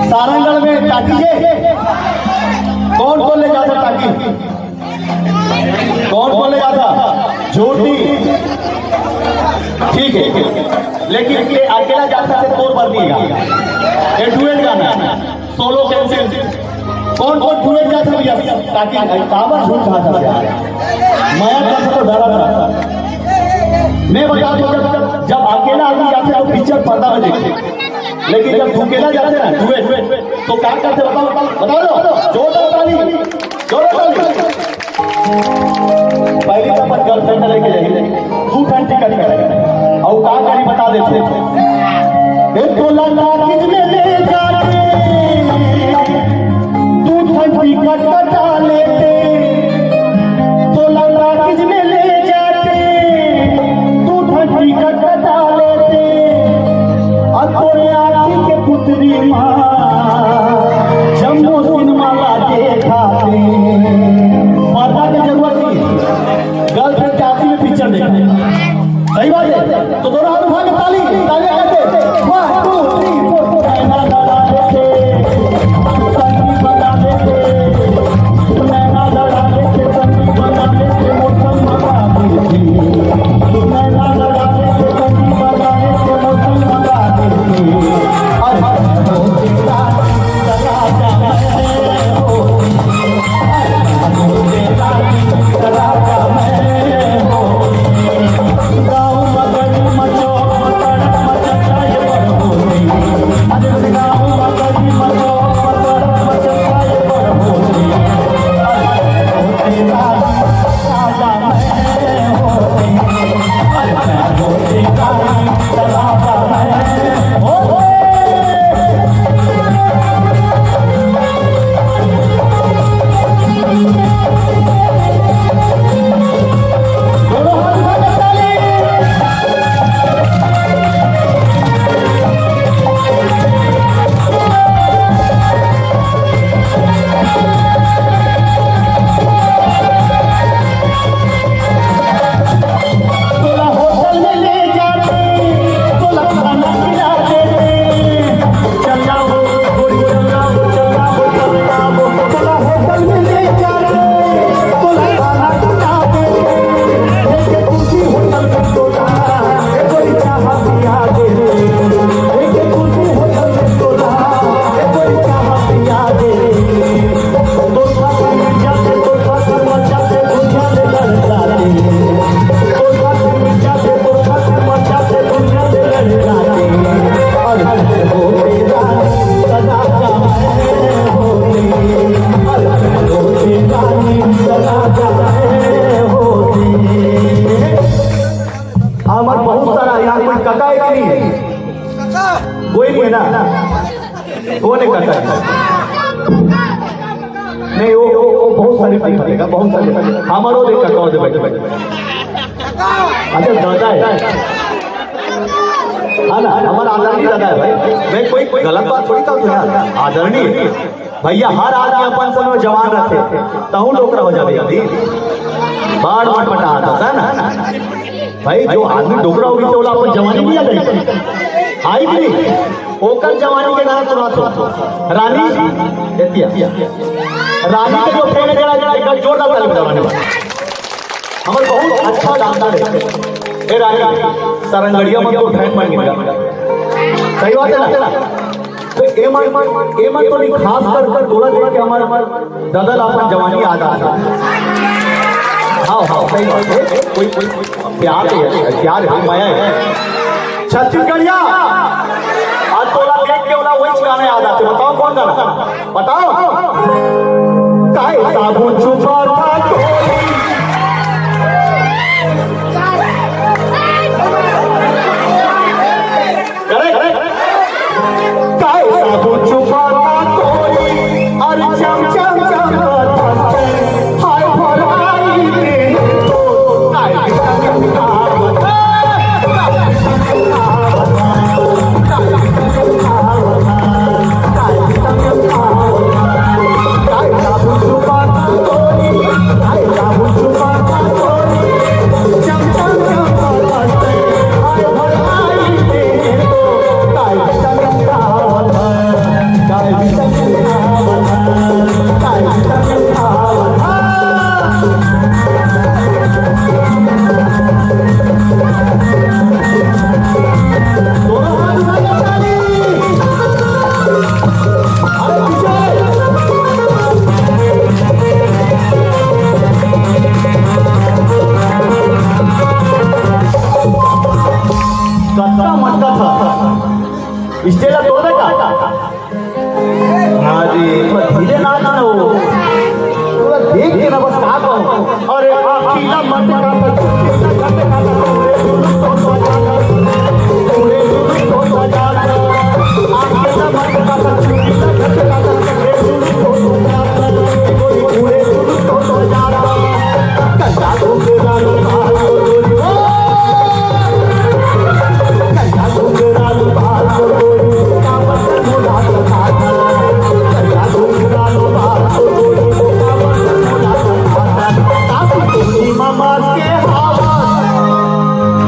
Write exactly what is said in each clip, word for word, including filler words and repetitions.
सारंगढ़ में टाकी है। कौन कौन ले जाता टाकी? कौन कौन ले जाता? झूठी। ठीक है, लेकिन ये अकेला जाता से तोर बर दिएगा। ये डुएट गाना, सोलो कैंसिल। कौन कौन डुएट जाता भैया? टाकी। काबर झूठ कहा था यार? मैं जाता तो डरा था। मैं बता दूं, जब, जब, जब अकेला आदमी जाते तो पिक्चर पर्दा में देखते, लेकिन जब तू अकेला जाते ना डुएट, तो क्या करते बताओ, बताओ, बताओ, जोरदार ताली। जोरदार ताली। पहली तो अपन गर्लफ्रेंड लेके जाइए, दू ठन टिकट कटे। और का करी बता देते। ए तोला टाकीज में ले जाके दू ठन टिकट कटा लेते। तोला टाकीज में ले जाके दू ठन टिकट कटा लेते। और तोरे आँखी के पुतरी माँ जम्मो सिनेमा ला देखाते। पर्दा के जरूरत नहीं, गर्लफ्रेंड के आँखी में पिक्चर देखते। सही बात है। तो दोनों हाथ उठा के ताली, तालियां करते। One, two, three, four। नैना लड़ा देते, संगीत बजा देते। नैना लड़ा देते, संगीत बजा देते। मौसम बता देते। नैना लड़ा देते, संगीत बजा देते। मौसम बता देते। अरे हमार बहुत सारा यहाँ कोई कका है कि नहीं? कोई नहीं है ना? वो नहीं कका है। नहीं, वो, वो, वो बहुत सारे दिखा देगा, बहुत सारे। हमारो देख कका हो दे भाई। अच्छा, दादा है। है ना, हमारा आदरणीय दादा है भाई। मैं कोई, कोई गलत बात थोड़ी कहूँ यार, आदरणीय। भैया, हर आदमी अपन समय जवान रहते, तहूँ डोकरा हो जाबे अभी। बाढ़ मत पटा आता, है ना? भाई, जो आदमी डोकरा होगी, तो ओला अपन जवानी नहीं आ जाएगी। आई कि नहीं? ओकर जवानी के गाना सुना तो। रानी, एतिया। रानी के जो फेंक जरा, जरा, एक बार जोरदार ताली बजाओ, रानी। हमर बहुत अच्छा डांसर हे। ए रानी, सरंगड़िया मन तो फैन बन गे। सही बात हे ना? तो ए मन, ए मन तो नहीं, खास कर तोला देख के हमर ददा ला अपन जवानी याद आथे। हाँ, हाँ, सही बात हे। कोई, कोई प्यार हे, प्यार हे, मया हे। छत्तीसगढ़िया, आज तोला देख के ओला वही गाना याद आथे। बताओ कौन गाना? बताओ। काय साबुन छुपाता कोई। Correct. काय साबुन छुपाता कोई, अरे चम चम चम करता है, हाय भर आई के तो, काय कतका मटका था। स्टेज ला तोड़ दे का? हाँ जी, थोड़ा धीरे नाच ना हो। थोड़ा देख के ना, बस का कहूँ। अरे आखिला मटका था।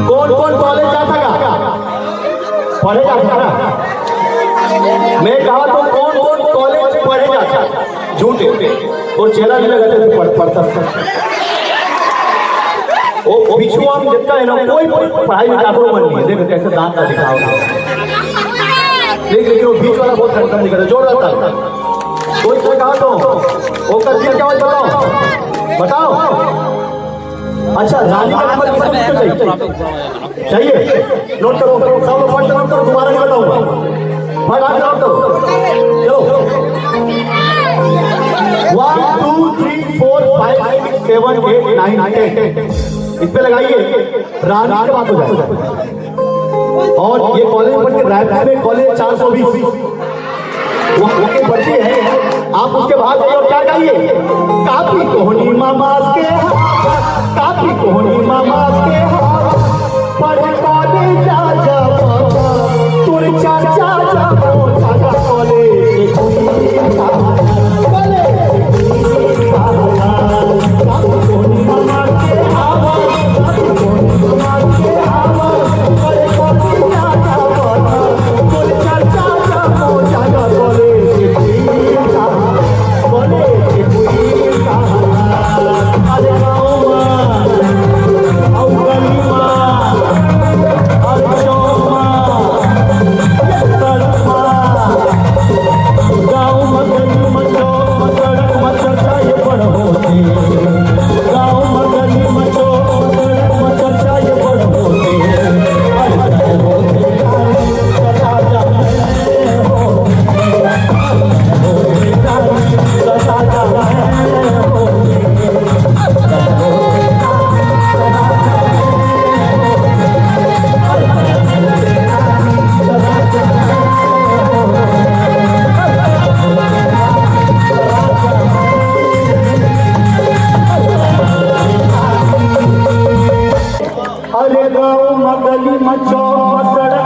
कौन कौन कॉलेज जाता का? पढ़े जाता ना? मैं कहा तो कौन कौन कॉलेज पढ़े जाता? झूठे। वो चेला भी लगा थे पढ़, पढ़ता था। वो, वो पिछुआ में जितना है ना, कोई पढ़ाई में काकरो मन नहीं है। देखो कैसे दांत का दिखाओ। देख, लेकिन वो बीच वाला बहुत handsome दिखा था, जोरदार था। कोई, कोई कहा तो, वो कर दिया क्या बताओ? बताओ। अच्छा, रानी का नंबर किसको, किसको चाहिए? चाहिए? नोट करो, सब लोग फट से नोट करो, दोबारा नहीं बताऊंगा। फटाक से नोट करो। चलो। One, two, three, four, five, six, seven, eight, nine, ten। इस पे लगाइए, रानी की बात हो जाए। और ये कॉलेज पढ़ के रायपुर में कॉलेज चार सौ बीस। वो आगे बढ़ती है, आप उसके बाहर जाइए और क्या गाइए? कापी कोहनी मामा के हाथ, कापी कोहनी मामा के हाथ, पढ़े कॉलेज जा जा बाबा, तोर चाचा जा मोटा कॉलेज के कुड़ी का, कॉलेज के कुड़ी का, कापी कोहनी मामा के हाथ, कापी कोहनी मामा के हाथ, पढ़े कॉलेज जा जा बाबा। अरे गाँव म गली म चौक म सड़क